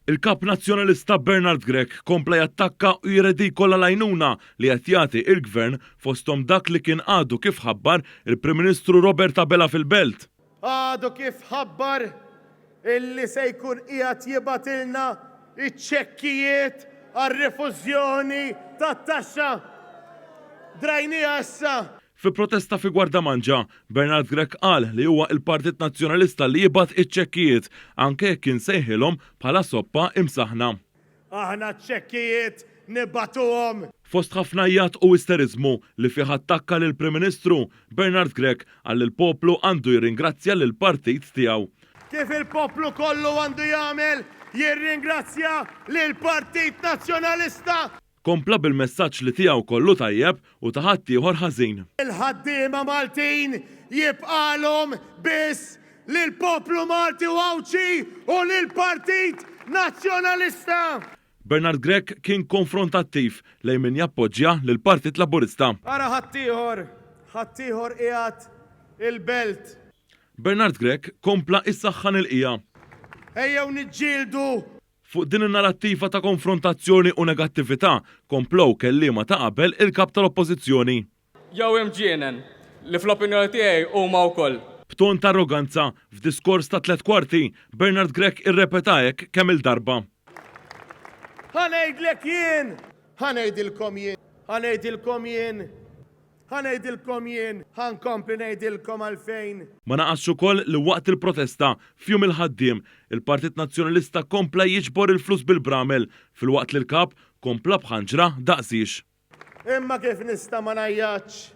Il-Kap Nazzjonalista Bernard Grech kompla jattakka u jirredikola l-għajnuna li qed jagħti il-Gvern fosthom dak li kien għadu kif ħabbar il-Prim Ministru Robert Abela fil-Belt. Għadu kif ħabbar illi se jkun qiegħed jibgħatilna ċ-ċekkijiet għar-rifużjoni tat-taxxa. Drajniha issa. Fi protesta fi Gwardamanġa, Bernard Grech qal li huwa il-Partit Nazzjonalista li jibgħat iċ-ċekkijiet, anke jekk kien sejħilhom bħala soppa imsaħħna. Aħna ċ-ċekkijiet nibagħtuhom. Fost ħafna għajjat u isteriżmu li fih attakka lill-Prim Ministru, Bernard Grech qal li l-poplu għandu jirringrazzja lill-partit tiegħu. Kif il-poplu kollu għandu jagħmel, jirringrazzja lill-Partit Nazzjonalista. Kompla bil-messaġġ li tiegħu kollu tajjeb u ta' ħaddieħor ħażin. Il-ħaddiema Maltin jibqagħlhom biss lill-poplu Malti u Għawdxi u lill-Partit Nazzjonalista. Bernard Grech kien konfrontattiv lejn min jappoġġja lill-Partit Laburista. Ara ħaddieħor, ħaddieħor qiegħed il-Belt. Bernard Grech kompla isaħħan il-qiegħa. Ejjew niġġieldu. Fuq din in-narattiva ta' konfrontazzjoni u negattività komplow kelliema ta' qabel il-Kap tal-Oppożizzjoni. Jew imġienen, li fl-opinjoni tiegħi huma wkoll. B'ton ta' arroganza, f'diskors ta' tlett kwarti, Bernard Grech irrepeta hekk kemm-il darba. Ħa ngħidlek jien! Ħa ngħidilkom jien! Ħa ngħidilkom jien! Ħa ngħidilkom jien, ħa nkompli ngħidilkom għalfejn. Ma naqasx ukoll li waqt il-protesta, f'Jum il-Ħaddiem, il-Partit Nazzjonalista kompla jiġbor il-flus bil-bramel, filwaqt li l-Kap kompla b'ħanġra daqsiex. Imma kif nista' ma ngħajjatx?